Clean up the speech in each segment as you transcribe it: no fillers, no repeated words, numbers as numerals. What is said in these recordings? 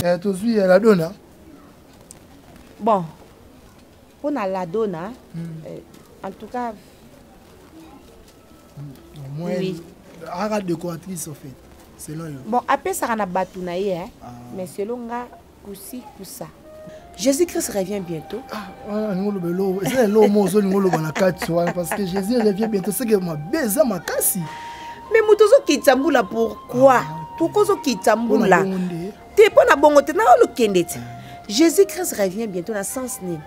Eh, tozwi la dona. Bon, mpo na la dona, en tout cas Moi, oui. Aka décoratrice en fait, selon yo. Bon, apesaka na bato na ye, hein? Ah. Mais selon nga kusi kusa. Jésus-Christ revient bientôt. Ah, wana olingi oloba eloko, eza eloko moko ozolinga oloba na kati wana parce que Jésus revient bientôt, c'est que mabe eza makasi. Mais moto ozokitisa mbula pourquoi? Ah. Pourquoi ozokitisa mbula? Te mpo na bongo te, na olokende te. Jésus-Christ revient bientôt na sens nini?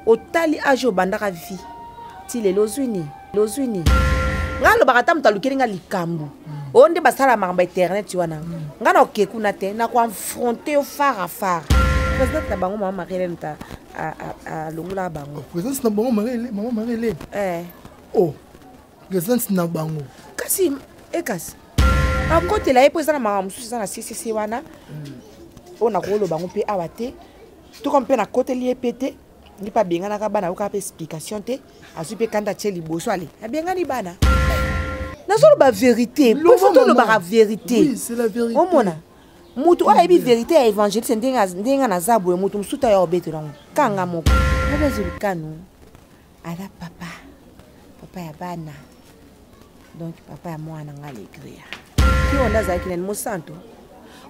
Otali age obandaka vie ti lelo ozwi nini? Ozwi nini? Ngai alobaka ata moto alukeli ngai likambo oyo nde basala makambo ya internet wana, ngai na oke kuna te, na koaffronte yo phare à phare. Présidente na bango mama Marie Hélène ta alongolaka bango. Présidente na bango mama Marie Hélène? Eh. Oh, présidente na bango. Kasi ekasi akotela ye mpo eza na makambo mosusu eza na ccc wana oyo nakoloba yango mpe awa te, toko mpe nakoteli ye mpe te, nde mpe abenganaka bana, ayokaka mpe explication te, azwi mpe kanda atie liboso, ale abengani bana. Nazoloba vérité, po faut tolobaka vérité. Omona motu oyo ayebi vérité ya évangéliste ndenge naza boye, motu mosusu te aya obetela yango kanga moko. Nabezolukanu aza papa, papa ya bana, donc papa ya mwana nga Alegria. Kiro nde azalaki nani mosantu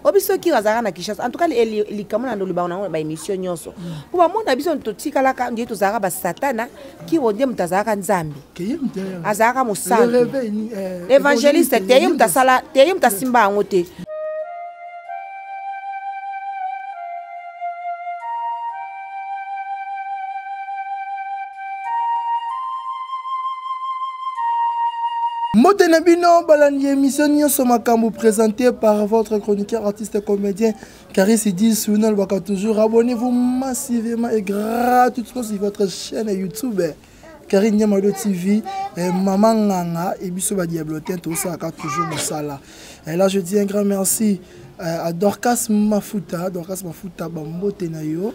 o biso. Kiro azalaka na Kinshasa. En tout cas, likambo na ndolobaka nango na baémission nyonso, mpo bamona biso totikalaka nde tozalaka basatana. Kiro nde moto azalaka Nzambe, azalaka mosantu, évangéliste te. Ye moto asala te, ye moto asimba yango te. Mbote na bino balandi émission nyonso makambo, présenté par votre chroniqueur, artiste comédien Caris Idis. Nalobaka toujours, abonnez-vous massivement et gratuitement sur votre chaîne YouTube Karine Nyamado TV, eh, Maman Nganga et biso ba diablotin tosalaka toujours mosala. Et là je dis un grand merci à Dorcas Mafuta, Dorcas Mafuta bambote na yo.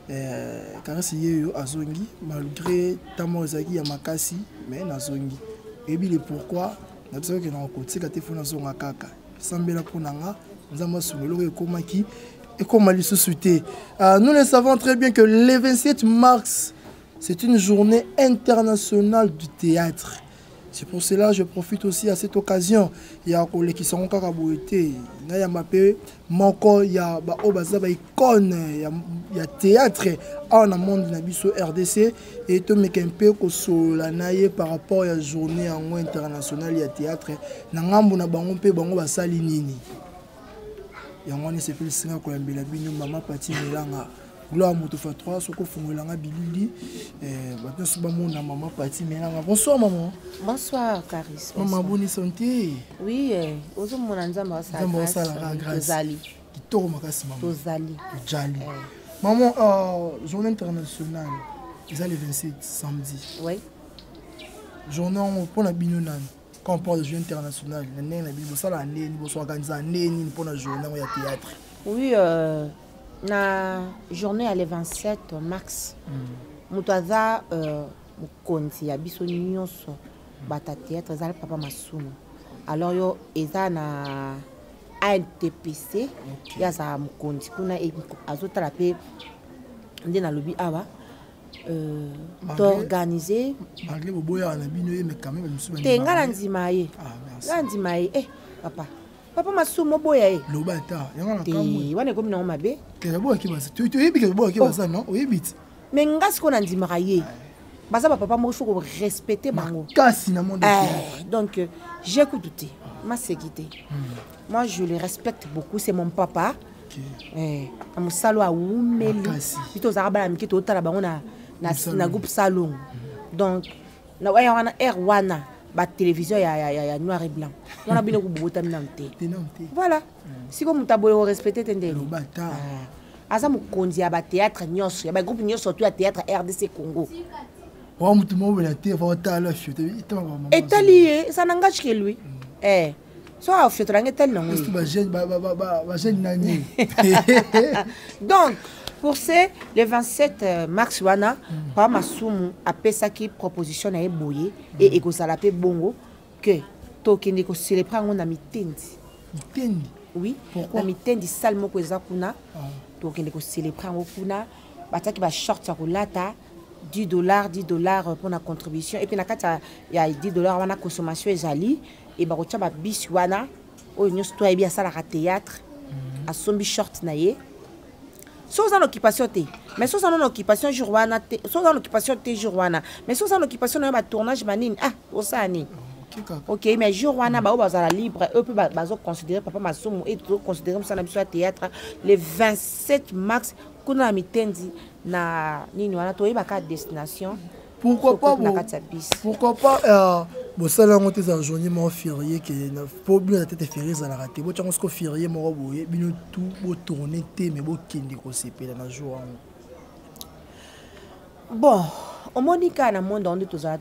Eh, Caris ye yo azongi malgré tamo ezalaki ya makasi, mais nazongi. Eyebi le pourquoi nabisaki na kotika te, fo nazonga kaka. Sambela mpo na nga, Nzambe asunga eloko ekomaki ekoma lisusu te. Nous le savons très bien que le 27 mars, c'est une journée internationale du théâtre. C'est pour cela que je profite aussi à cette occasion ya kolekisa yango kaka boye te, nayamba mpe moko ya baoyo baza baicone ya théâtre awa na monde na biso RDC, e tomeka mpe kosolola na ye par rapport ya journée yango internationale ya théâtre na ngambo na bango, mpe bango basali nini. Yango wana esepelisinga koyambela bino mama Pati Melanga, Gloire moto fa 3. Soki ofungolelanga bilili, bato nyonso bamona mama Pati Melanga. Bonsoir maman. Bonsoir Caris. Mama, boni santé? Oui, ozomona Nzambe. Nzambe asalaka grâce. Tozali. Kitoko makasi mama. Tozali. Tojali maman. Journée internationale eza le 27 samedi. Oui. Journée yango mpona bino nani, quand on parle de journée internationale, na ndenge na bino bosalaka ndeni, bosorganisaka ndenge nini mpona journée yango ya théâtre? Oui, na journée ya le 27 mars, moto aza mokonzi ya biso nyonso bato ya théâtre ezali papa Masumu. Alors yo eza na ANTPC. Ye azala mokonzi kuna, azotala mpe nde nalobi awa toorganize. Malgré boboyaka na bino ye, mais quand même bamisusu. Te, ngai na ndima ye, ngai na ndima ye. Eh, papa, papa Masumu, oboya ye? Loba ata yango na te wana ekomi nango mabe. Te, naboyaki baza, toyebi ke boboyaki baza, non, oyebi ti. Mais nga sikoyo nandimaka ye, baza bapapa moko, il faut korespecte bango. Kasi na monde. Donc j'écoute te, maseki te. Moi je le respecte beaucoup, c'est mon papa. Na mosala oyo awumeli, bi tozalaka bana mike, totala bango na groupe Salongo. Donc na aya wana, aire wana, batélévision ya noir et blanc wana, bino kobobotami nanu te. Voilà, sikoyo moto aboye korespecte te ndenge aza mokonzi ya bathéâtre nyonso, ya bagroupe nyonso to ya théâtre RDC Congo. Wa motu moko boye na te va otala fiote. Etali ye, ça n'engage que lui. Eh, so afiotola yango, etali nango. Bajeune nani. Donc pour ce le 27 mars wana, papa Masumu apesaki proposition na ye boye, e ekozala mpe bongo ke tokende kocélébrer yango na mitendi. Mitendi? Oui. Pourquoi? Na Mitendi, salle moko eza kuna. Ah. Tokende kocélébrer yango kuna. Batiaki bashort ya kolata 10 $, 10 $ mpona contribution. Et puis na kati ya 10 $ wana, consommation ezali. E bakotia babisi wana, oyo nyonso to ayebi asalaka théâtre, asombi short na ye. So oza na occupation te, mais so oza na occupation jour wana te, so oza na occupation te jour wana, mais so oza na occupation na yo, batournage banini, ah, osala nini? Ok, kaka. Ok, mais jour wana, baoyo bazala libre, eux mpe bazoconsidérer papa Masumu e tozoconsidérer mosala na biso ya théâtre le 27 mars kuna na Mitendi na nini wana, toyebaka destination. Pourquoi pas? Na kati ya bus. Pourquoi pas bosala yango te, ezala journée moko férié ke po bino na tete férié ezalaka te? Botyango siko férié moko boye, bino tu botourne te, mais bokende kosepela na jour yango. Bon, omoni kaka na monde yango nde tozala,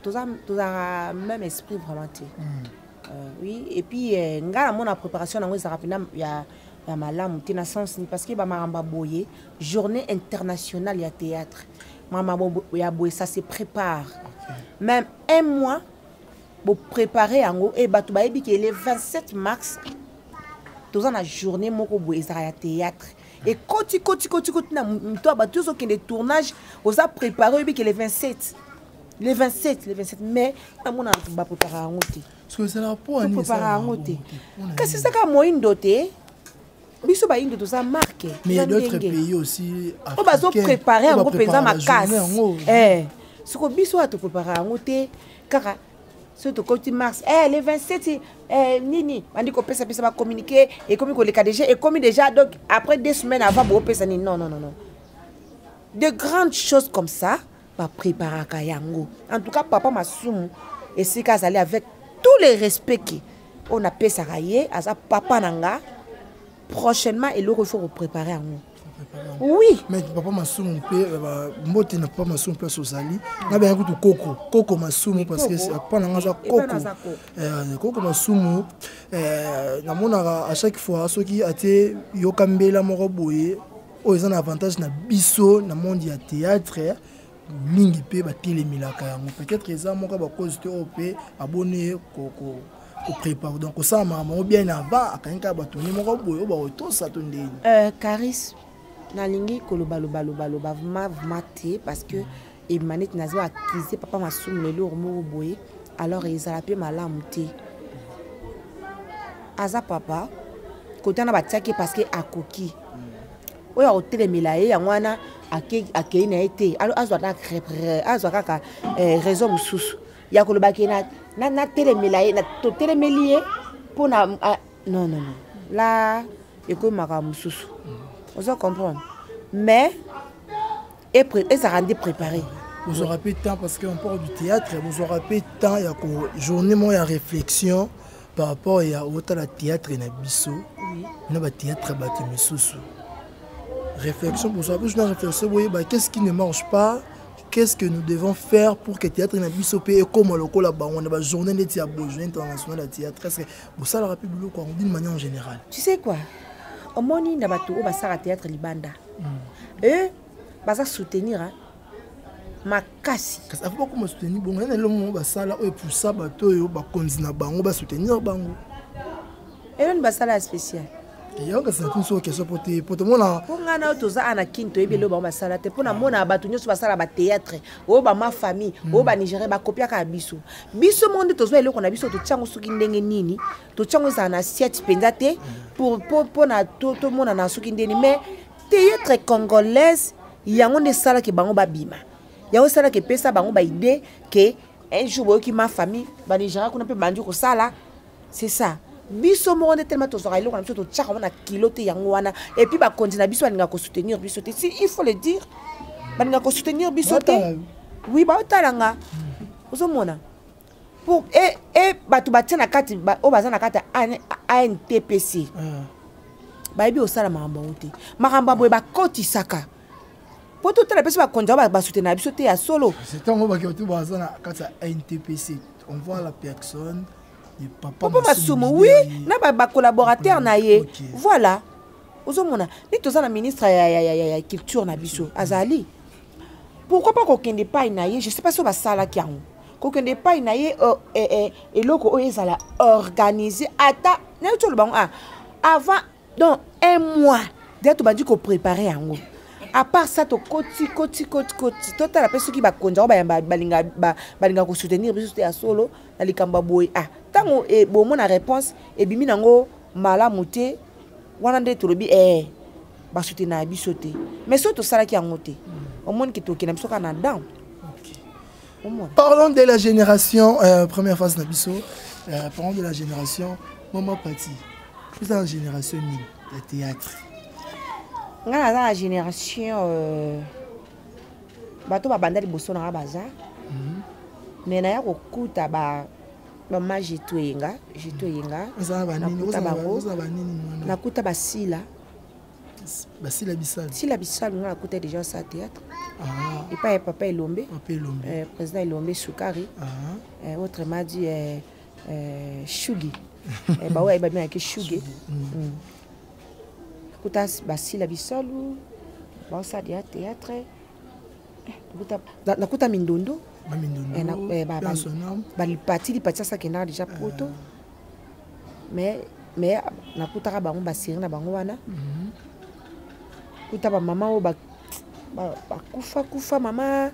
tozalaka même esprit vraiment te. Oui, et puis ngai namona préparation nango ezalaka mpena ya malamu te, na sens ni parce que bamakambo ya boye, journée internationale ya théâtre, makambo ya boye, ça se prépare. Même un mois bopréparé yango e bato bayebi ke le 27 mars toza na journée moko boye ezalaka ya théâtre. Ekoti koti koti koti na moto ya bato, ozokende tournage, oza préparé, oyebi ke le 27, le 27, le 27. Mais namona baprépara yango te. Parce que ezalaka mpo ani? Toprépara yango te, kasi eza kaka moyindo te. Biso bayindo toza marke. Mais il y a d'autres pays aussi. Oyo bazoprépare yango mpenza makasi. Siko biso oyo toprépare yango te, kaka soki tokoti mars, le 27, nini, bandi kopesapesa bacommuniqué, ekomi koleka déjà, ekomi déjà. Donc après 2 semaines avant, boopesa nini? Non, non, non, non, de grandes choses comme ça, bapréparaka yango. En tout cas, papa Masumu, esika azali, avec tous les respects ke oyo napesaka ye, aza papa na nga, prochainement eloko il faut kopréparer yango, oui. Mais papa Masumu mpe, mbote na papa Masumu place ozali. Nabenga kutu koko, koko Masumu, parce que papa na nga aza koko, koko Masumu. Namonaka à chaque fois soki atie yoka mbela moko boye oyo eza na avantage na biso na monde ya théâtre mingi, mpe batelemelaka yango. Peut-être eza moko ya bacause te oyo mpe aboni koprépare, donc kosala makambo yango bien avant, akangi kaka bato ne moko boye oyo bakotosa to ndeni. Caris, nalingi koloba loba vraiment vraiment te, parce que ebima neti nazo accuse papa Masumu lelo moko boye. Alors ezala mpe malamu te. Aza papa kote wana, batiaki parce que akoki oyo akotelemela ye. Yango wana akei na ye te, azwa kaka raison mosusu ya koloba ke natelemela ye, totelemeli ye mpona. Non, non, non, la ekomi makambo mosusu, oza comprendre. Mais ezalaka nde préparé. Bozwaka mpe temps, parce que on parle du théâtre, bozwaka mpe temps ya journée moko ya réflexion par rapport ya otala théâtre na biso na bathéâtre ya bato misusu? Réflexion, bozwaka mpe journée ya réflexion, boyeba qu'est-ce qui ne marche pas, qu'est-ce que nous devons faire pour que théâtre na biso mpe ekóma lokola bango, na bajournée neti ya boye, journée internationale ya théâtre? Est ce que bosalaka mpe biloko yango d'une manière générale? Tu sais quoi, omoni na bato oyo basalaka théâtre libanda, e baza soutenir, hein? Makasi. Kasi afo bakoma soutenir bongo yana elongo moko basala oyo epusa bato oyo bakonzi na bango basoutenir bango. Eloni basala ya spécial? Yango kasi natuni soko question po te, po tomona. Mpo ngai na oyo toza ana kini, toyebi eloko bango basala te. Mpo na mona bato nyonso basala bathéâtre oyo, bama famille oyo, banigérien bakopiaka ya biso. Biso moko nde tozwa eloko na biso, totiango soki ndenge nini, totiango ezala na assiette mpenza te mpona tomonana soki ndeni. Mais théâtre congolaise, yango nde esalaki bango babima, yango esalaki epesa bango baidée ke un jour boyoki ma famille banigéria kuna mpe bandi kosala. C'est ça, biso moko nde telema tozwaka eloko na biso, totiaka ngo na kilo te. Yango wana. Et puis bakonzi na biso balingaka kosoutenir biso te, si il faut le dire, balingaka kosoutenir biso te. Oui, baotalanga, ozomona pour e bato batia na kati oyo baza na kati ya ANTPC, bayebi osala makambo yango te. Makambo ya boye bakotisaka mpo totala mpe so bakonzi yango basoutenir biso te ya solo. Ntango bato baza na kati ya ANTPC, on voit la personne. Papa, papa Masumu, oui, na bacollaborateur na ye. Voilà, ozomona nde toza na ministre ya culture na biso azali. Pourquoi pas kokende epai na ye? Je sais pas so basalaki yango, kokende epai na ye, eloko oyo ezala organisé ata Nayoki oloba yango, ah, avant, donc un mois deja tobandi koprépare yango. À part ça, tokoti koti koti koti, totala mpe soki bakonzi yango bayamba, balinga kosoutenir biso te ya solo na likambo ya boye. Ah, ntango bomona réponse ebimi nango malamu te, wana nde tolobi basoutenaka biso te. Mais soki tosalaki yango te, omoni ke tokenda biso kaka na down. Omona. Parlons de la génération, première phase na biso. Parlons de la génération Mama Pati. Vous êtes génération nini ya théâtre? Ngai naza na génération, bato babanda liboso na nga baza, mais naya kokuta ba mama Jeto Eyenga, Jeto Eyenga. Oza na banini? Nakuta bango. Oza na banini mwana? Nakuta basila. Basila Bisalu. Sila Bisalu, nga nakuta déjà sa théâtre Ah, epai ya papa Elombe. Papa Elombe. Président Elombe Sukari. Ah, autrement dit Shugi, baoyo ayeba bengaki Shugi. Nakuta basila Bisalu baosala ya théâtre. Nakuta Mindondo. Bamindondo. Paix à son âme. Balipati, Lipati asakendaka déjà poto, mais nakutaka bango basérie na bango wana. Kuta bamama oyo bakufa kufa, mama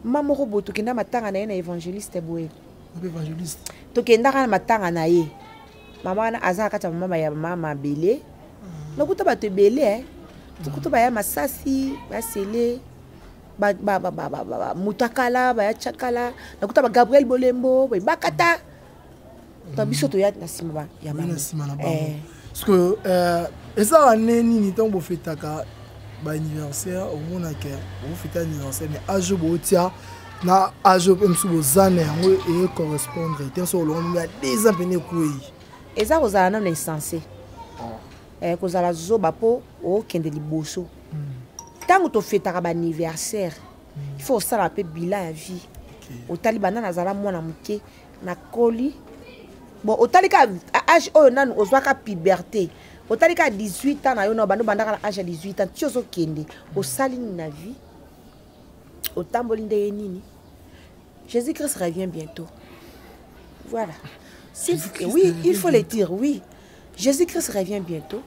moko boye, tokenda matanga na ye na évangéliste boye. Papa évangéliste. Tokendaka na matanga na ye. Mama wana aza na kati ya mama ya mama mabele. Nakuta bato ebele, tokuta baya masasi, basele mutakala, baya tiakala. Nakuta bagabriel Bolembo bakata to biso toya na nsima ya na bango. Nsima na bango. Parce que ezalaka nde nini, ntango bofetaka baanniversaire, omonaka bofeta anniversaire, mais âge oyo bootia na âge oyo mpe mosusu boza na yango ecorrespondre te. So olongo ya 2 ans pene ekwei. Eza kozala nano insensé, kozala zoba mpo okende liboso. Ntango tofetaka baanniversaire, il faut osala mpe bilan ya vie. Otali banda nazala mwana moke, nakoli. Bon, otali ka âge oyo nanu ozwaka puberté, otali ka 18 ans na yo, na bando bandaka na âge ya 18 ans ti ozokende, osali nini na vie, otamboli ndenge nini. Jésus Christ revient bientôt, voilà. Oui, il faut le dire, oui, Jésus Christ revient bientôt.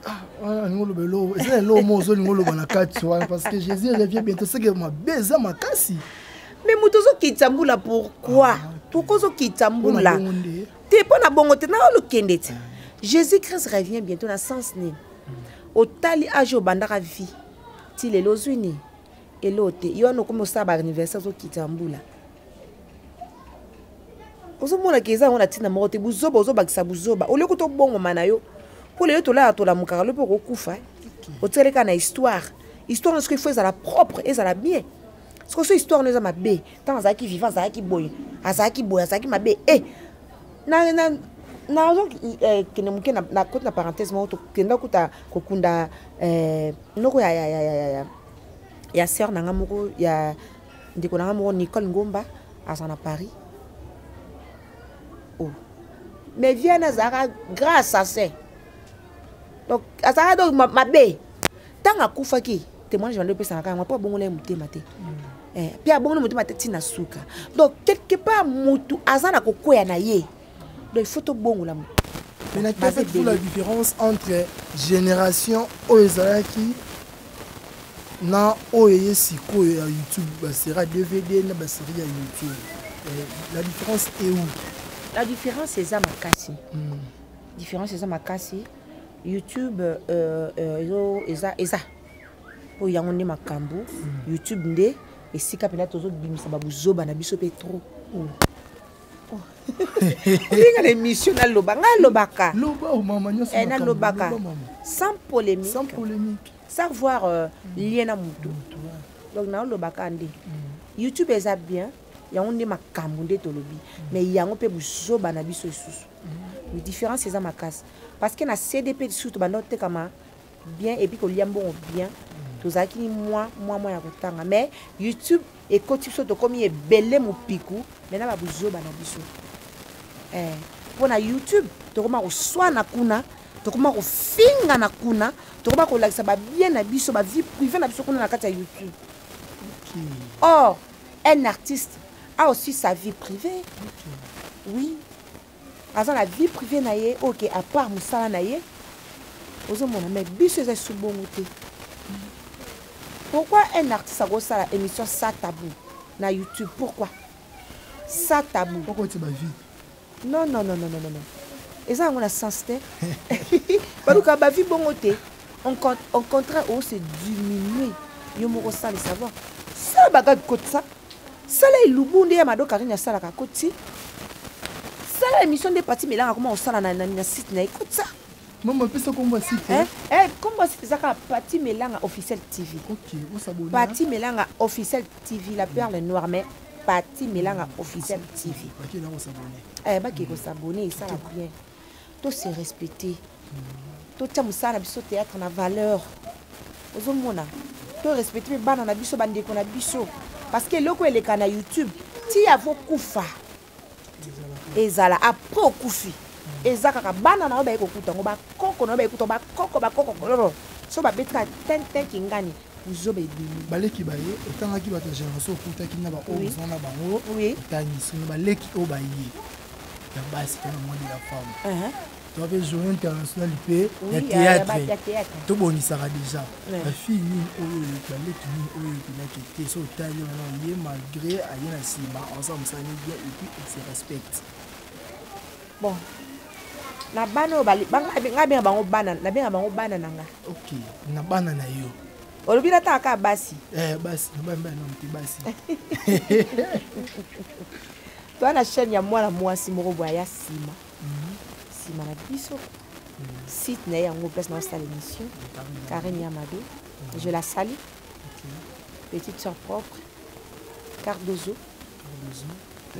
Alingi oloba eloko, eza eloko mo ozolinga oloba na kati wana, parce que Jésus revient bientôt, seke mabe eza makasi. Mais moto ozokitisa mbula, pourquoi? Pourquoi ozokitisa mbula te? Mpo na bongo te, na olokende te. Jésus Christ revient bientôt na sens nini? Otali âge obandaka vie ti lelo, ozwi nini? Elo te. Yo wana okomi osala baanniversaire, ozokitisa mbula, ozomonaka eza yango na ntina moko te. Buzoba, ozobakisa buzoba. Olioki tobongoma na yo mpo lelo tolala, tolamukaka, lo mpe okokufa, otikali kaka na histoire. Histoire nyonso il faut ezala propre, ezala bien. Soki so histoire no eza mabe, ntango azalaki vivant azalaki boye, azalaki boye, azalaki mabe. E nazokende moke na koti na parenthèse moko. Tokenda kuta kokunda noko ya sœur na nga moko, ya ndeko na nga moko, Nicole Ngomba, aza na Paris. Oh, mais vieux azalaka grand assassin, donc azalaka donc mabe. Ntango akufaki, témoignage bando epesaka yango mpo abongola ye motema te, mpe abongola motema te ntina suka. Donc quelque part motu aza na kokwea na ye, donc il faut tobongola. Mais na quelle la différence entre génération oyo ezalaki na oyo eye sikoyo ya YouTube, basérie ya DVD na basérie ya YouTube? La différence est où? La différence eza makasi. Différence eza makasi. YouTube eza oyo yango nde makambo. YouTube nde esika mpenza tozobimisa babuzoba na biso mpe trop. Olinga na émission, naloba, ngai alobaka. Loba o mama nyonso. Nalobaka sans polémique. Sans polémique. Sans voir lien na motu. Donc naolobaka nde YouTube eza bien, yango nde makambo nde tolobi, mais yango mpe buzoba na biso lisusu. Mais différence eza makasi, parce que na CDP lisusu tobanda otekama bien et puis kolia mbongo bien, tozalaki mwa mwa mwa ya kotanga. Mais YouTube ekoti biso, tokomi ebele mopiku mai na babuzoba na biso. Mpo na YouTube tokoma koswana kuna, tokoma kofingana kuna, tokoma kolakisa babien na biso, bavie privé na biso kuna na kati ya YouTube. Or un artiste a aussi sa vie privée. Oui. Aza na vie privée na ye, ok, à part mosala na ye. Ozomona, mais biso eza lisusu bongo te. Pourquoi un artiste akosala émission sans tabou na YouTube? Pourquoi sans tabou? Pourquoi tu bavie? Non, non, non, non, non, non, non. Eza yango na sens te. Baluka bavie bongo te. Au contraire, o se diminuer. Yo moko sans le savoir. Sala bagage kotisa. Sala elubu nde ya Mado Karine asalaka koti. Sala émission nde Pati Melanga koma osala na site na ye kotisa. Mama pesa kombo ya site. Eh, eh, kombo ya site ezaka Pati Melanga officiel TV. OK, on s'abonne. Pati Melanga officiel TV, la perle noire, mais Pati Melanga officiel TV. Baki na ko s'abonner. Eh, baki ko s'abonner, ça va bien. To se respecter. Totia mosala na biso théâtre na valeur. Ozomona. To respecter bana na biso, bandeko na biso. Parce que eloko eleka na YouTube, ti avo kufa. Ezala après okufi. Eza kaka bana na yo baye kokuta ngo, bakoko na yo baye kokuta, bakoko, bakoko. So babetaka tintin kingani. Buzoba ebimi. Baleki baye otangaki bato ya génération okutaki na baoyo oza na bango, otangi soki baleki oyo baye ya basi to na mois de la femme, toa mpe journée internationale mpe ya théâtre, tobonisaka déjà bafille nini oyo, baleki nini oyo epinaki te. So otali wana, ye malgré aye na nsima, aza mosala bien et puis il se respecte. Bon, na bana oyo ngai benga bango bana, nabenga bango bana na nga. Ok, na bana na yo. Olobi nataka kaka basi. Eh, basi na bana, bana te, basi. Toa na chaîne ya mwana mwasi moko boye aya nsima nsima na biso, site na ye yango place na osala émission, Karine Yamado, je la salue, petite soeur propre Cardozo,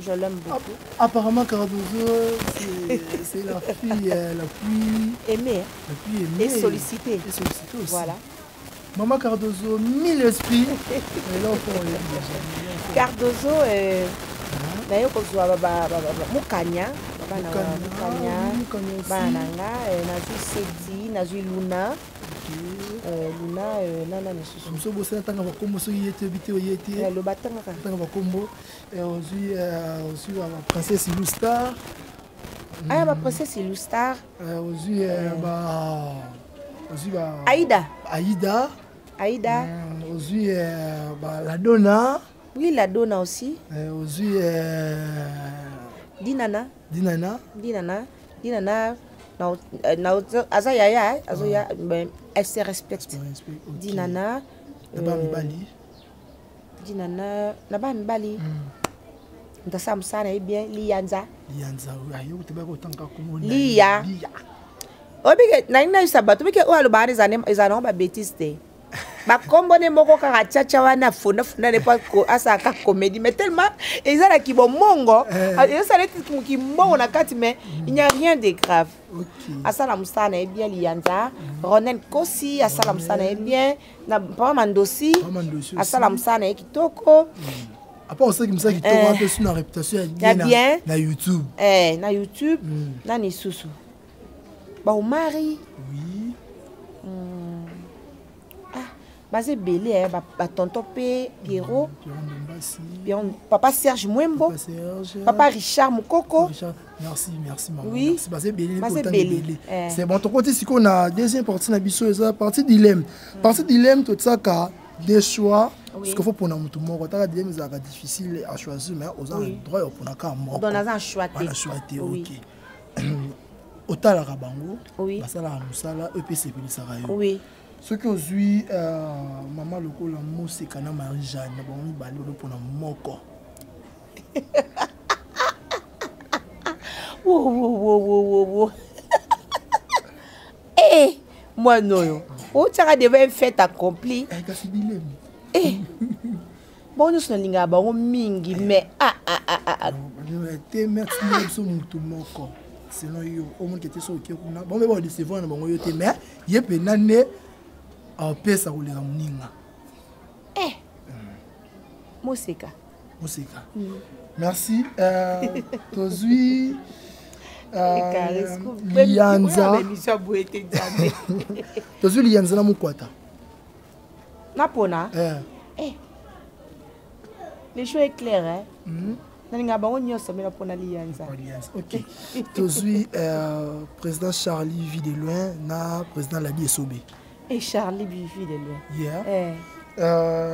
je l'aime beaucoup. Apparemment, Cardozo, c'est la fille la plus aimée, hein? La plus aimée. Et sollicitée. Et sollicitée aussi. Voilà. Maman Cardozo, mille esprits. Et là, on peut déjà. Cardozo, naye kozwa mokanya, bana mokanya, bana na nga, nazwi Seti, nazwi Luna. Luna, nana misusu. Mosusu bosala ntanga bakombo, soki ye te, oyebi te, oye te. Loba tangaka. Ntanga bakombo, ozwi baprincesse Ilustar. Aya, baprincesse Ilustar. Ozwi ba ozwi ba Aïda. Aïda. Aïda. Ozwi ba Ladona. Oui, la Donna aussi. Ozwi Dinana. Dinana. Dinana, Dinana na, na, aza yaya, azoya, ben, elle se respecte. Dinana. Na bana mibali. Dinana na bana mibali, moto asala mosala na ye bien, Liyanza. Liyanza, ayo te bakotanga komona. Liya. Obike nalingi nayebisa bato, obike oyo alobaka eza nango babêtises te. Bakombo ne moko kaka tiatia wana, funda ne po asalaka comédie, mais tellement ezalaki bomongo, ezosala neti kimbongo na kati, mais il n'y a rien de grave. Asala mosala na ye bien, Liyanza. Ronen Kosi asala mosala na ye bien, na Papa Mandosi asala mosala na ye kitoko. Apa osalaki mosala kitoko mpe su na réputation ya bien na YouTube. Na YouTube. Na lisusu baomari. Oui. Ah, baza ebele, batonton mpe Pierrot, papa Serge Mwembo, papa Richard Mokoko. Merci, merci maman. Oui. Merci, baza ebele. Baza ebele. C'est bon, tokoti sikoyo na deuxième partie na biso, eza partie dilemme. Partie dilemme, totiaka des choix, parce qu'il faut mpona motu moko. Taka dilemme ezalaka difficile à choisir, mais oza na droit ya kopona kaka moko. Donc naza na choix te. Na choix te, ok. Otalaka bango, basalaka mosala oyo mpe esepelisaka yo. Soki ozwi mama lokola Moseka na Marie Jeanne, na bango mibale, odo mpona moko. Wo eh, mwana oyo otiaka devant un fait accompli. Kasi dilemme. Eh, bango nyonso nalingaka bango mingi, mais ah, ah, ah, ah. Te, merci na biso, motu moko selon yo omonike te, soki oke kuna, bango mpe badécevoir na bango yo te, mais ye mpena nde apesa koleka moninga. Eh, Moseka. Moseka, merci. Tozwi Liyanza, tozwi Liyanza na Mokwata. Napona. Eh. Le choix est clair, hein? Nalingaka bango nyonso, mais napona Liyanza. Ok, tozwi président Charlie Vie de Loin na président Ladi Esobe. Et Charlie Vie de Loin, yeah. Eh.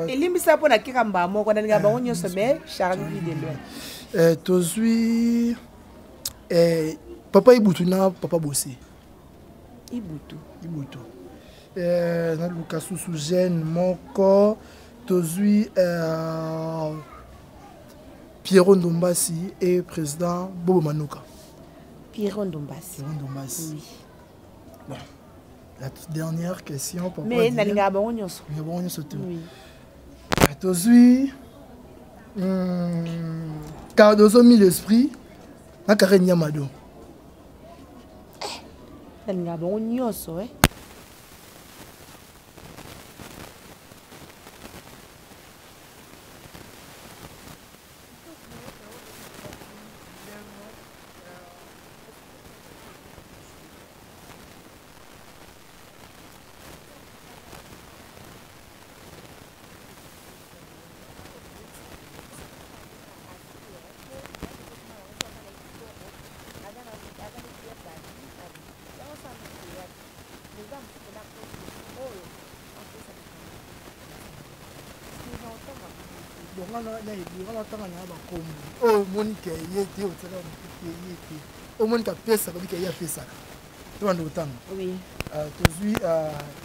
Elimbisa mpo nakeka mbaa moko, nalingaka bango nyonso, mais Charlie Vie de Loin. Tozwi papa Ibutu na papa Bose. Ibutu. Ibutu. Naluka susu jeune moko. Tozwi Pierrot Ndombasi et président Bobo Manuka. Pierrot Ndombasi. Pierrot Ndombasi. Oui. Bon. La toute dernière question. Papa, mais nalinga bango nyonso. Bango nyonso te. Oui. Tozwi Cardozo Mille Esprit na Karen Nyamado. Nalinga bango nyonso, eh. Bon, nga nayebi nga natanga na bakombo oyo omoni ke ye te, otiaka motu te, ye te, omoni ke apesaka, obi ke ye apesaka, to banda kotanga. Oui. Tozwi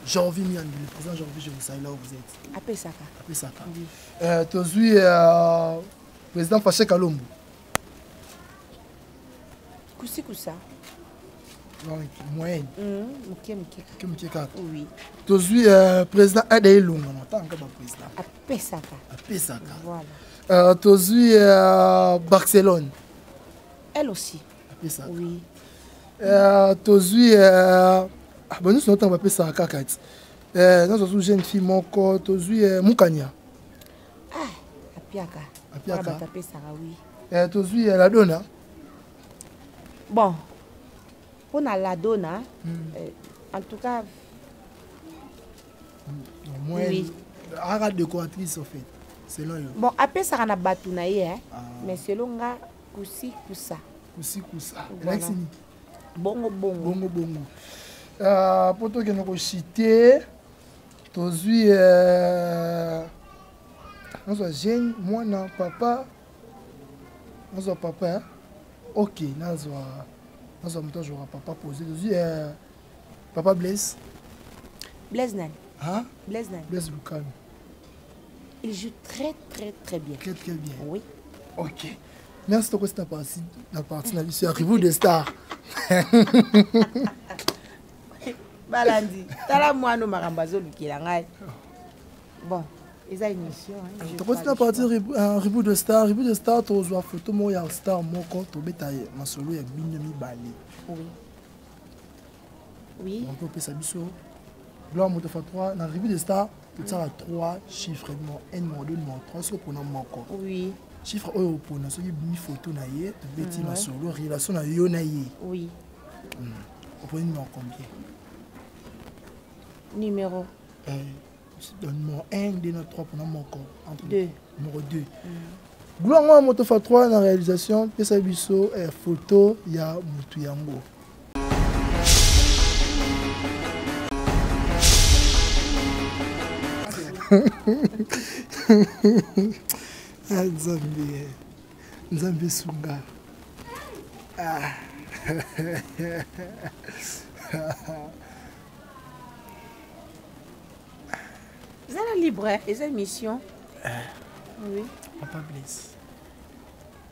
Jorvi Miandu, le président Jorvi, je vous salue là où vous êtes. Apesaka. Apesaka. Oui. Tozwi président Fache Kalombo. Kusikusa. Donc moyenne. Moke moke. Moke moke kaka. Oui. Tozwi président Ada Elonga, na otanga baprésident. Apesaka. Apesaka. Voilà. Tozwi Barcelone. Elle aussi. Apesaka. Oui. Tozwi banyonso na otanga bapesaka kaka ti nazwa zu jeune fille moko. Tozwi Mukanya. Ah, apiaka. Apiaka. Bato apesaka, oui. Tozwi Ladona. Bon, mpona Ladona, en tout cas. Moi, Oui. aka décoratrice en fait, selon yo. Bon, apesaka na bato na ye, Ah. mais selon nga, kusi kusa. Kusi kusa. Voilà. Elakisi nini? Bongo bongo. Bongo bongo. Mpo tokende kochite, tozwi nazwa jeune mwana papa, nazwa papa, hein? Ok, nazwa moto azwaka papa posé. Tozwi papa Blaise. Blaise nani? Hein? Blaise nani? Blaise Lukano. Il joue très très très bien. Très très bien. Oui. Ok, merci. Tokosi na partie na biso ya Revue de Star. Balandi, tala mwana makambo azolukela ngai. Bon, eza émission, hein, je Tokoti na parle partie pas. Revue de Star. Revue de Star, tozwa photo moko ya star moko, tobeta masolo ya bino mibale. Oui. Donc opesa biso Gloire Moto fa 3. Na Revue de Star, totiaka 3 chiffres: numéro 1, numéro 2, numéro 3. Soki opona moko, Oui. chiffre oyo opona, soki bimi photo na ye, tobeti masolo relation na yo na ye. Oui. Oponi numéro combien? Numéro. Numéro 1, 2 na 3, mpona moko entre. Deux. Numéro 2. Gloire mwana Moto fa 3 na réalisation, pesa biso photo ya motu yango. Ah, Nzambe, Nzambe esunga. Ah. Eza na libre, eza émission. Oui. Papa Blaise.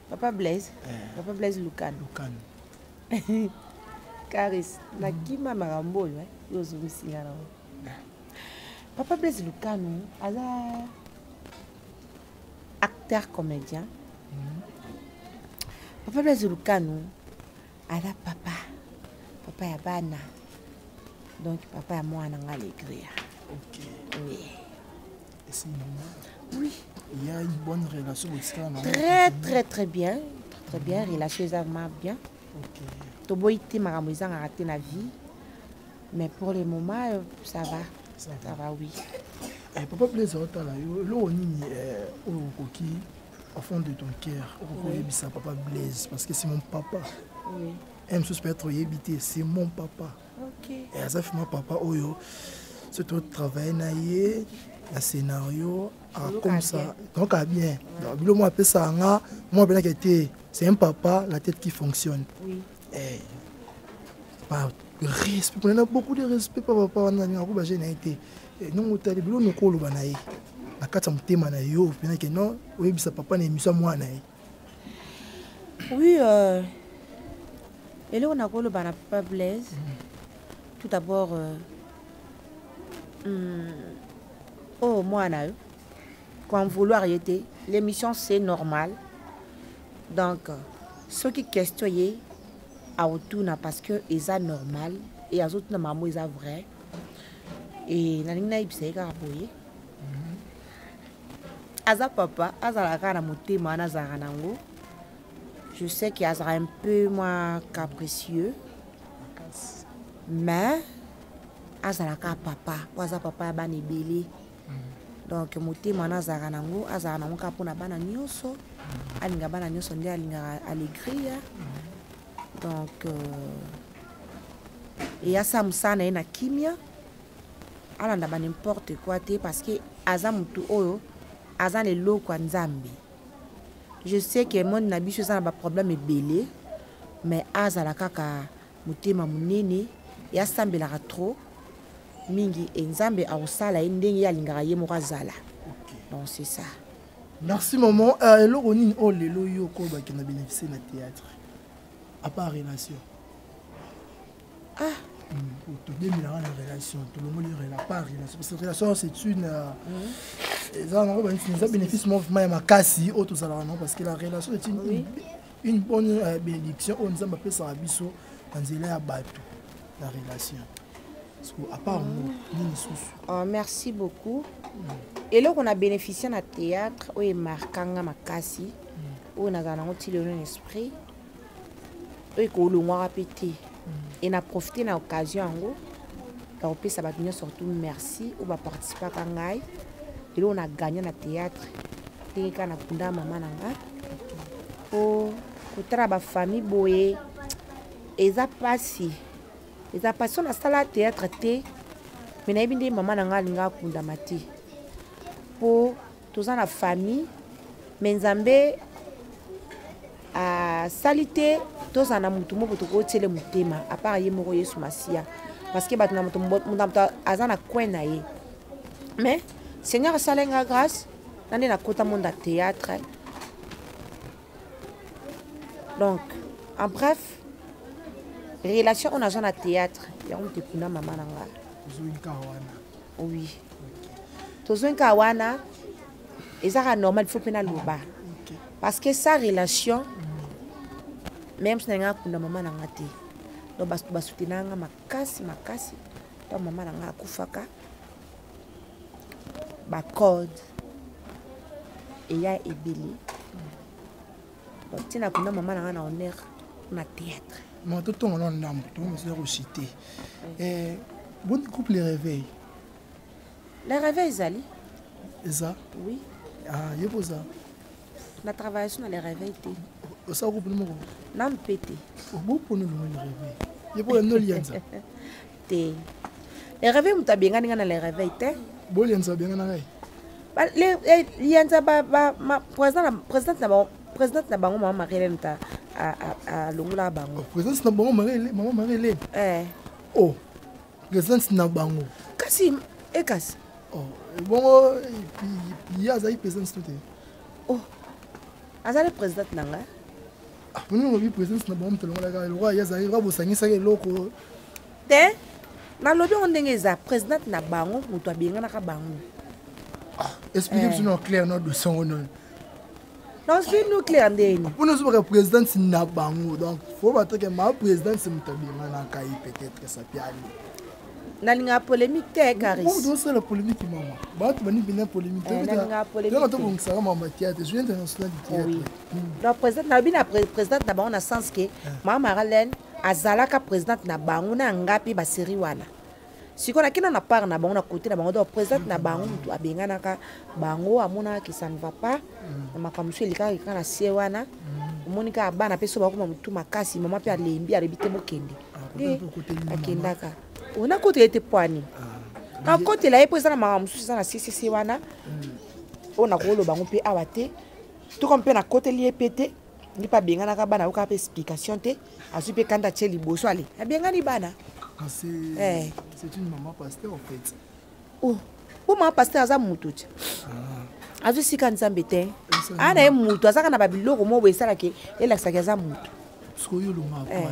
Papa Blaise. Papa Blaise Lukano. Lukano. Caris, nakima makambo oyo, eh, yo ozongisinga nango. Papa Blaise Lukano aza acteur comédien. Papa Blaise Lukano aza papa, papa ya bana, donc papa ya mwana nga Alegria. Ok. Oui. Et c'est normal. Oui. Il y a une bonne relation botikala na. Très très très bien, très très bien, relation eza vraiment bien. Ok. Toboyi te, makambo ezangaka te na vie, mais pour le moment, ça va. Ça va. Ça va, oui. Papa Blaise, otala yo eloko nini oyo okoki Au fond de ton cœur, okoyebisa papa Blaise, parce que c'est mon papa. Oui. M mosusu peut-être oyebi te, c'est mon papa. Okay. Et aza vraiment papa oyo soki totravaille na ye na scénario comme ça donc a bien. Donc bilo mo apesaka nga mo apenaka te, c'est un papa, la tête qui fonctionne. Oui. Eh, par respect, on a beaucoup de respect par papa wana, ningako baje na ye te. Ndongo otali bilo noko oloba na ye na kati ya motema na yo openake non, oyebisa papa na émission ya mwana na ye. Oui, eloko nakoloba na papa Blaise, tout d'abord, oh, mwana yo qu'en vouloir ye te, l'émission, c'est normal. Donc soki question ye aotuna, parce que eza normal e azotuna makambo eza vrai. E nalingi nayebisa ye kaka boye: aza papa, azalaka kaka na motema wana azalaka nango. Je sais qu'il azalaka un peu moins capricieux, mais azalaka papa po aza papa ya bana ebele. Donc motema wana azalaka nango, azalaka nango kaka mpona bana nyonso, alinga bana nyonso nde alingaka Alegria. Donc eyasa mosala na ye na kimia, alanda ba n'importe quoi te, parce que aza motu oyo aza na eloko ya Nzambe. Je sais que monde na biso eza na baproblème ebele, mais azala kaka motema monene, ye asambelaka trop mingi e Nzambe akosala ye ndenge ye alingaka ye moko azala. Donc c'est ça. Merci maman. Eloko nini oyo lelo yo okobaki na bénéficier na théâtre, à part relation? Ah. Todemelaka na relation, tolongoli part relation, parce que relation, c'est une eza nango eza bénéfice moko vraiment ya makasi oyo tozalaka nango, parce que la relation est une bonne bénédiction oyo Nzambe apesaka biso na nzela ya bato na relation. Parce que à part ngo, nini lisusu? Oh, merci beaucoup. Eloko na bénéficie na théâtre oyo emarkanga makasi, oyo nazala nango ti lelo na esprit, oyo ekolongwaka mpe te, e na profite na occasion yango ya kopesa bato nyonso surtout merci oyo baparticipaka ngai. Eloko na gagné na théâtre, ndenge kaka nakunda mama na nga, po kotala bafamille boye eza mpasi, eza mpasi. So nasala théâtre te, me nayebi nde mama na ngai alinga akundama te, mpo toza na famille. Me Nzambe asali te tozala na motu moko tokotiele motema à part ye moko Yesu Masiya, parce que bato na moto, moto na moto aza na coin na ye. Mais Seigneur asala nga grâce na nde nakota monde ya théâtre. Donc en bref, relation oyo nazwa na théâtre, yango moto ekunda mama na nga. Ozwi kaka wana? Oui, tozwi kaka wana. Ezaka normal, il faut mpe naloba, parce que sa relation, même si nalinga akunda mama na nga te. Donc basoutenaka nga makasi makasi ntango mama na nga akufaka. Bacode eya ebele. Donc ntina akunda mama na nga na honneur na théâtre. Ma totonga na ndambo, tomosoya kochite. Boni groupe Le Réveil? Le Réveil ezali. Eza? Oui. Ah, ye boza? Na travaille so na Le Réveil te. Osala groupe moko? Na mpe te. Boponi olongo Le Réveil, ye mpo no lianza? Te, Le Réveil, moto abengani nga na Le Réveil te. Bolianza abenga na ngai? Lianza, présidente na bango, mama Marie Hélène, ta alongolaka bango. Présidente na bango, mama Marie Hélène? Eh. Oh, présidente na bango? Kasi ekasi. Oh, bongo ye azali présidente to te? Oh, azali présidente na ngai. Mponi olobi présidente na bango moto alongolaka eloko, ye azali kaka bosangisaki eloko? Te, nalobi yango ndenge eza: présidente na bango moto abenganaka bango. Explique biso na clair na dossier yango nano. Nazwi nucléaire ndeni? Mpona ozobaka présidente na bango, donc faut batoke ma présidente moto abenganaka ye, peut-être sapiani. Nalingaka polémique te, Caris. Tosala polémique, mama, bato bani mpena polémique. Nalingaka polémique. Tobongisaka mama théâtre, journée internationale du théâtre. Oui. Donc présidente, nalobi na présidente na bango na sens ke mama Marlène azalaka présidente na bango na nga mpe basérie wana. Sikoyo nakenda na part na bango, na côté na bango, donc présidente na bango motu abenganaka bango, amonaka que ça ne va pas na makambo mosusu elekaka kaka na sie wana. Omoni kaka bana mpe so bakoma motu makasi, mama mpe alembi, alobi te bokende. Nde akendaka, nakotela ye te poani, nakotela ye mpo eza na makambo mosusu eza na ccc wana oyo nakoloba yango mpe awa te. Toko mpe nakoteli ye mpe te, nde mpe abenganaka bana, ayokaka mpe explication te, azwi mpe kanda, atie liboso, ale abengani bana. Ah, c'est c'est une maman pasteur en fait. Oh, po mama pasteur aza mutu ti. Ah. Azwi sika Nzambe te. Aa na ye mutu azaka na babiloko moko boye esalaki elakisaki aza mutu. Sikoyo olongaka eh.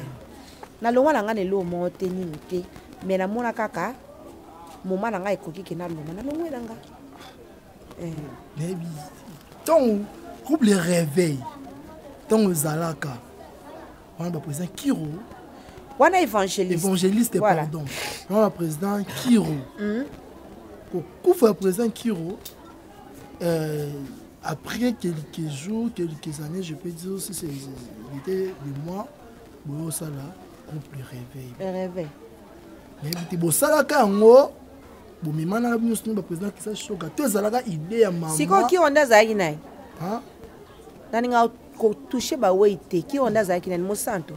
Nalongwa na ngai na eloko moko te, nini te, mais namona kaka moma na ngai ekoki ke nalongwa, nalongwe na ngai. Eh. Nayebi ntango groupe Le Réveil, ntango ezalaka wana, baprésident Kiro. Wana évangéliste. Évangéliste, voilà. Pardon, wana baprésident Kiro. Kokufa ya président Kiro, après quelques jours, quelques années, je peux dire, si c'est était de mois, boyosala groupe Le Réveil. Le Réveil. Nayebi te bosalaka yango, bomemanaka bino nyonso, baprésident Kisa Shoka to ezalaka idée ya mama? Sikoyo Kiro nde azalaki na ye. Naninga kotouche bawei te. Kiro nde azalaki nani? Mosantu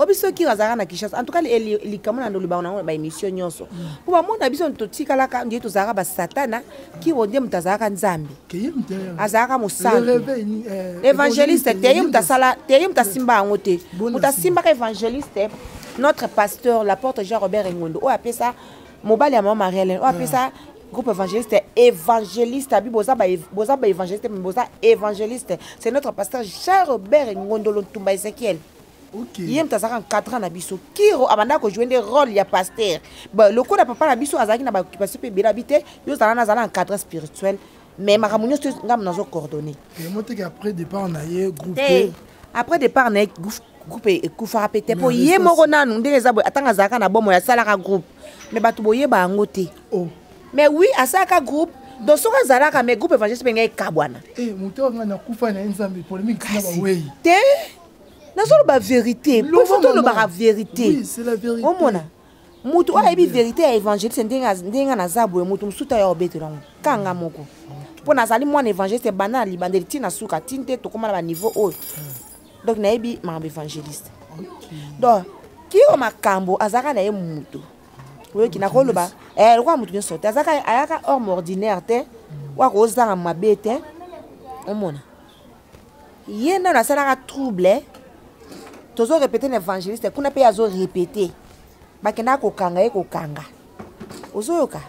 o biso Kiro azalaka na Kinshasa. En tout cas, likambo na ndolobaka nango na baémission nyonso, mpo bamona biso totikalaka nde tozalaka basatana. Kiro nde moto azalaka Nzambe, azalaka mosantu, évangéliste te. Ye moto asala te, ye moto asimba yango te. Moto asimbaka évangéliste, notre pasteur l'apôtre Jean Robert Engondo, oyo apesa mobali ya mama Marie Hélène, oyo apesa groupe évangéliste, évangéliste abi boza baévangéliste, mais boza évangéliste, c'est notre pasteur Jean Robert Ngondolo Ntumba Ezekiel. Ye moto azalaka encadrant na biso. Kiro abandaka kojouer nde rôle ya pasteur. Bon, lokola papa na biso azalaki na baoccupation mpe ebele, abi te, yo ozala, nazala encadrant spirituel, mais makambo nyonso ngambo nazo coordonner. Après départ na ye, groupe? Te, après départ na ye, groupe ekufaka mpe te, mpo ye moko nanu ndenge eza boye, atanga azalaka na bomoi, asalaka groupe, mais bato boyeba yango te. Mais oui, asalaka groupe. Donc soki azalaka, mais groupe évangéliste mpe ngai ekabwana. Moto oyo ngai nakufa na ye, Nzambe, polémique tina bawei. Te, nazoloba vérité, po faut tolobaka vérité. Omona motu oyo ayebi vérité ya évangéliste, ndenge naza boye, motu mosusu te aya obetela yango kanga moko, mpo nazali mwana évangéliste banda na libandeli ntina suka, tini te tokóma na baniveau oyo. Donc nayebi makambo évangéliste. Donc Kiro makambo azalaka na ye mutu oyoki nakoloba lokola motu nyonso te, azalaka ayaka homme ordinaire te, oyo akozanga mabe te. Omona ye nano asalaka trouble, tozorépéter na évangéliste kuna mpe azorépéter, bakendaka kokanga ye, kokanga, ozoyoka.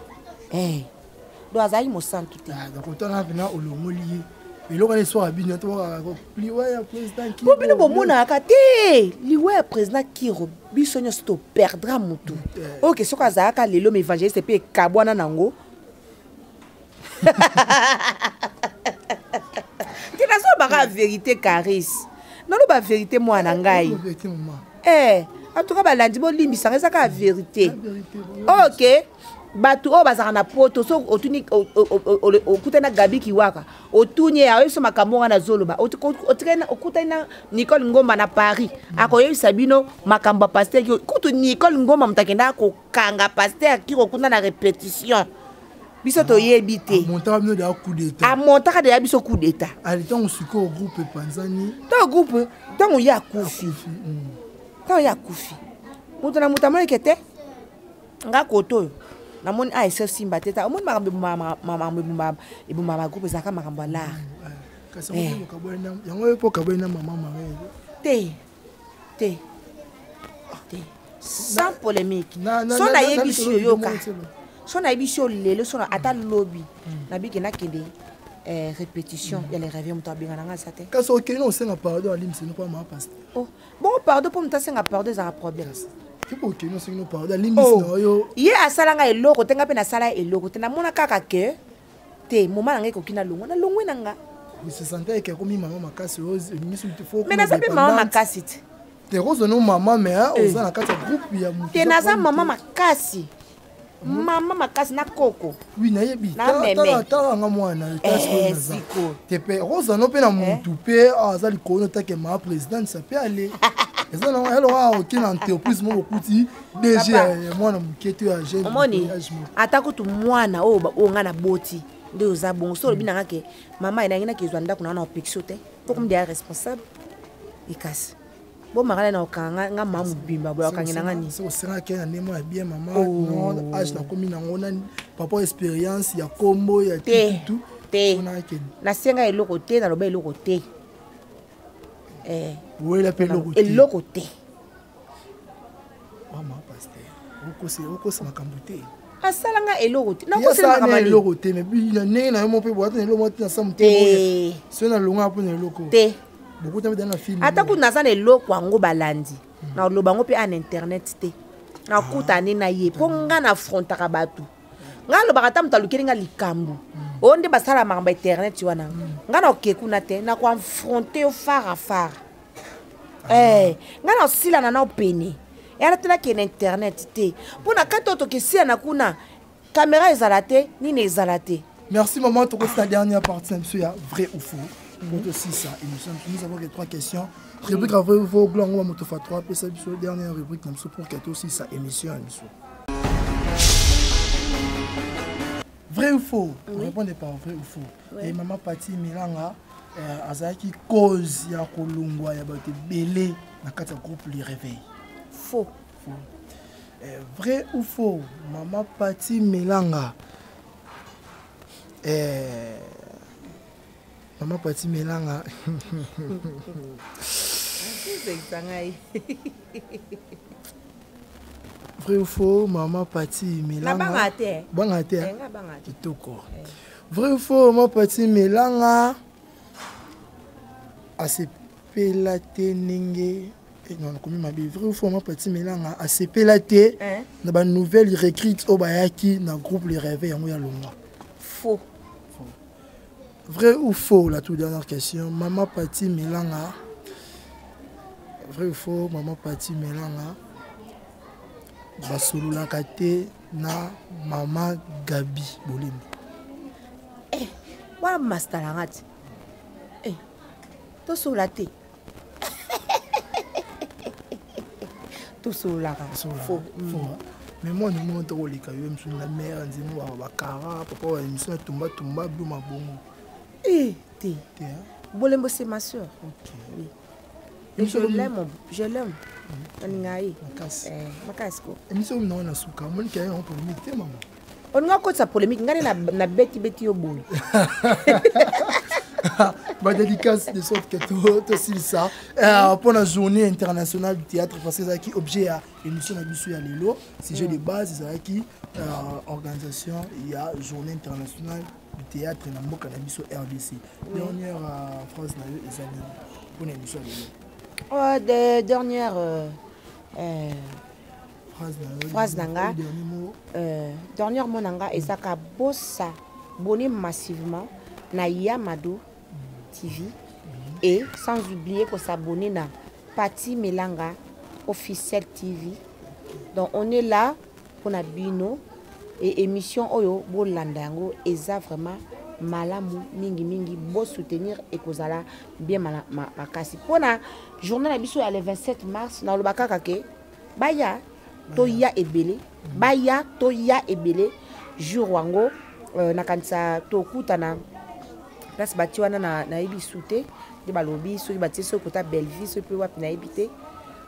Donc azalaki mosantu te. Otala mpena olongoli ye eloko wana, eswaka bino liwa ya président. Mpo bino bomonaka te liwa ya président Kiro, biso nyonso toperdra motu oyo ke soki azalaka lelo, ma évangéliste mpe ekabwana nango te. Nazolobaka vérité, Caris, naloba vérité, mwana ngai. En tout cas, balandi bolimbisanga, eza kaka vérité. Ok, bato oyo bazalaka na Poto, so otuni, okutani na Gabi Kiwaka, otuni ye, akoyebisa makambo nga nazoloba. Okutani na Nicole Ngomba na Paris, akoyebisa bino makambo ya pasteur Kiro. Kutu Nicole Ngomba moto akendaka kokanga pasteur Kiro kuna na répétition, biso toyebi te. Amontaka deya biso coup d'état. Ntango sikoyo groupe epanzani? Ntango groupe, ntango ye akufi, ntango ye akufi, moto na moto amoneke te. Nga kote oyo namoni a ese simba te. Ta omoni makambo ebomaka bagroupe, ezalaka makambo ya l'art. Yango mpo kabwani na mama Marie? Te, te, te, sans polémique. So nayebisi yo, yoka, so nayebisi yo lelo, so ata lobi nabiki nakende répétition ya Le Réveil, moto abenga na nga aza te. Kasi okende osenga pardon, alimbisi mpo mama pasteur. Oh, bongo pardon, mpo moto asenga pardon ezalaka problème? Okende osengi no pardon, alimbisi na oyo. Ye asalanga eloko te, nga mpe nasala eloko te. Namona kaka ke te, moma na ngai ekoki, nalongwa, nalongwe na nga. Se sentir eke akomi mama makasi. Mais naza mpe mama makasi te. Te, kozwa mama, mais oza na kati ya groupe ya motu. Te, naza mama makasi, mama makasi na koko. Oui, nayebi, talanga mwana te mpe okozwa no mpe na motu mpe aza likolo, notake maa présidente, ça peut aller. Eza nango eloko awa oke na entreprise moko okuti DG ya mwana moke to ya jeune. Omoni ata kutu mwana oyo oyo ngai naboti nde oza bongo so olobi nanga ke mama enangi nakezwa ndako na wana opekisi te mpo komi deya responsable ekasi bomaka na okanga nga mama mobimba boye okangi na nga nini osengaki na ndenge ya bien mama oh. non age nakomi nango na papa expérience ya kombo ya te te nasenga eloko te naloba eloko te eh. wela mpe eloko te eloko te mama pasteur okosa makambo te asala nga eloko te nakosala eloko te mais na ndenge na yo mo mpe boyata na eloko moko te na samu te soki nalonga mpo na eloko te bokutami na film ata kutu naza na eloko yango balandi hmm. naloba yango mpe ana internet te nakutani na ye mpo nga na afrontaka bato nga alobaka ata moto alukeli nga likambo hmm. oyo nde basala makambo ya internet wana hmm. nga naoke kuna te nakoafronte yo fara fara ah. eh, nga naosilana nao pene yana te nakende internet te mpo na kati oyo tokesilana kuna kamera ezala te nini ezala te merci maman tokoti na dernière partie na biso ya vrai ou faux po tosisa émission nous avons que trois questions rubrique ya vrai ou faux blanc ngo bamoto fa 3 apesa biso dernière rubrique na biso pour ke tosisa émission ya biso vrai ou faux oui. répondez par vrai ou faux oui. et maman Patty Milanga euh, azalaki cause ya kolongwa ya bato ebele na kati ya groupe le réveil faux, faux. Euh, vrai ou faux maman Patty Melanga euh, maman Patty Melanga vrai ou faux maman Patty Melanga banga te banga te eh, kitoko eh. vrai ou faux maman Patty Melanga asepela te ndenge eh, non nakomi mabe vrai ou faux maman Patty Melanga asepela te eh. na ba nouvelle recrute oyo bayaki na groupe le réveil yango ya longwa faux vrai ou faux la toute dernière question maman Patty Melanga vrai ou faux maman Patty Melanga basololaka te na mama Gabi Bolembo eh, wana masta na nga te eh, tosolola te tosololaka faux mm. mais moi ndenge tokoleka yo mosusu na mare nzembo bakara papa wa émission ya tumba tumba blo mabongo eh, te bolembo c'est ma soeur okay. oui. Et je l'aime, je l'aime. Nalinga ye. Makasi. Eh, makasi ko. Émission oyo na suka, omoni ke yango polémique te mama. Olinga okotisa polémique, ngai nde na beti beti yo boye. Ba dédicace de sorte que tosilisa mpo na journée internationale du théâtre parce que ezalaki objet ya émission na biso ya lelo sujet de base ezalaki organisation ya journée internationale du théâtre na mboka na biso rdc dernière phrase na yo eza nini mpo na émission ya lelo oh, de, dernière phrase na nga dernier mot na nga ezaka bosa bonner massivement na Yamado TV et sans oublier ko s'abonner na Patty Melanga officiel TV donc on est là pour na bino et émission oyo bolanda yango eza vraiment malamu mingi mingi bo soutenir ekozala bien makasi mpona journée na biso ya le 27 mars naloba kaka ke baya toya ebele baya toya ebele jour yango euh, nakanisa tokutana place batie wana nayebi su te nde balobi soki batie soki kota bellevue soki mpe wapi nayebi te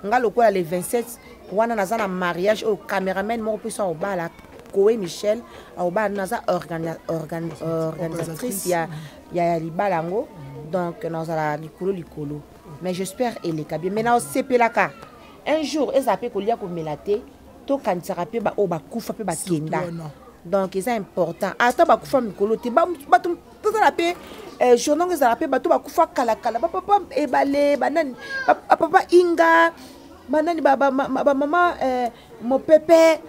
nga lokola le 27 wana naza na mariage oyo cameraman moko mpe so akobala koe michel akobala naza organisatrice ya, ya, ya libala yango donc nazala likolo likolo mais j'espère eleka bien mais naosepelaka un jour ezala mpe kolia komela te tokanisaka mpe baoyo bakufa mpe bakenda donc eza important ata bakufa mikolo te bato tozala mpe eh, journal ngo ezala mpe bato bakufa kalakala bapapa ebale banani bapapa inga banani bamama eh, mopepe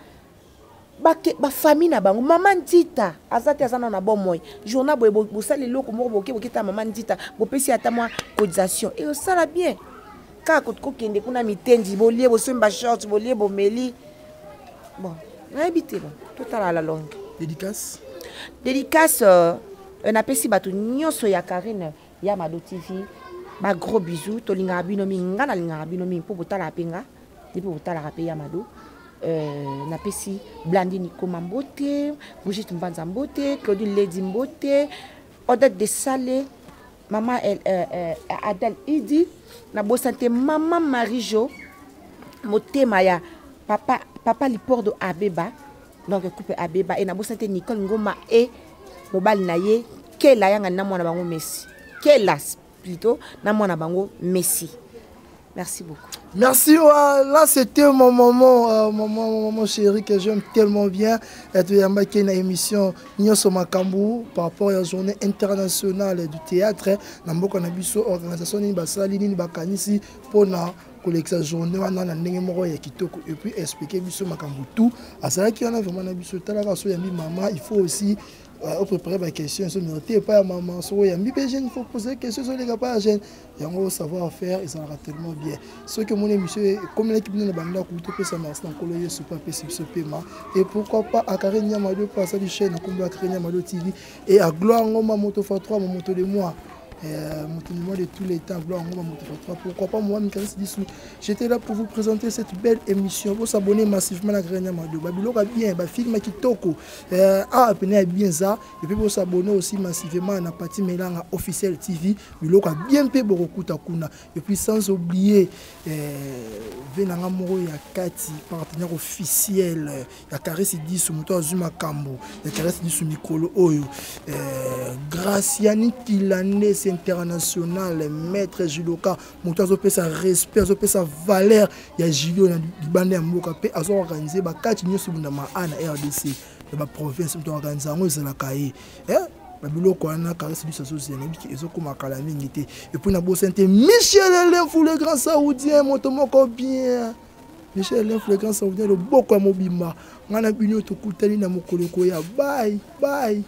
bafamille na bango mama ndita aza te aza nano na bomoi journal boye bosali eloko moko boke boketa mama ndita bopesi ata mwa cotisation ekosala bien kaka kokende kuna mitendi bolie bosombi bashort bolie bomeli bon nayebi te bon totala la longue dédicace dédicace euh, napesi bato nyonso ya karine ya mado tv Ba gros bisous, tolingaka bino mingi, nga nalingaka bino mingi mpo botalaka mpe nga, nde mpe botalaka mpe ya Mado. Napesi Blandine Koma mbote, Brigitte Mbanza mbote, Claudine Lady mbote, Odette de Sale, Mama Adèle Idi, nabosani te Mama Marie-Jo, motema ya papa, papa Lipordo Abeba, donc couple Abeba, et nabosani te Nicole Ngoma et mobali na ye Kela yanga na mwana bango Messi. Kela plutôt na mwana bango Messi. Merci beaucoup. Merci, ouais, là c'était mon maman, maman, maman chérie que j'aime tellement bien. Et tu as marqué une émission Nyoso Makambu par rapport à la journée internationale du théâtre. Na mboka na biso organisation nini basali nini bakanisi pona kolekisa journée wana na ndenge moko ya kitoko et puis expliquer biso makambu tout. Azalaki wana vraiment na biso talaka so yambi maman, il faut aussi préparer ma question so mérité pas ya maman so yambi pe jeune, il faut poser question so les pas jeune. Yango savoir faire ezalaka tellement bien. Soki omoni émission ekomelaki bino na bandako, topesa merci na Nkolo Yesu mpo apesi biso pema. Et pourquoi pas Akare Nyamado mpo asali chaîne na kombo Akare Nyamado TV et à Gloire Ngoma Moto fois 3, mon moto de moi. Moto de moi de tous les temps, Gloire Ngoma Moto fois 3. Pourquoi pas moi, Mikael Dissou. J'étais là pour vous présenter cette belle émission. Vous s'abonner massivement à Akare Nyamado. Babiloko bien, ba film kitoko. Ah, pene bien ça. Et puis vous s'abonner aussi massivement à Pati Melanga officiel TV. Biloko bien pe bokokuta kuna. Et puis sans oublier venanga moko ya kati partenaire officiel ya Caresse Disu, moto azwi makambo ya Caresse Disu mikolo oyo, Graciani Kilandes international, maître judoka, moto azopesa respect, azopesa valeur ya judo na libanda ya mboka pe azo organiser ba kati nyonso bundama a na RDC ya ba province, moto organiser yango ezalaka ye. Babiloko wana Caresse Disu azozela, nayebi ke ezokoma kala mingi te. Et puis nabosani te Michel Elemfou, le grand saoudien, moto moko bien. Michel Elemfou, le grand saoudien, loboko ya mobimba. Nga na bino tokutani na mokolo koya. Bye bye.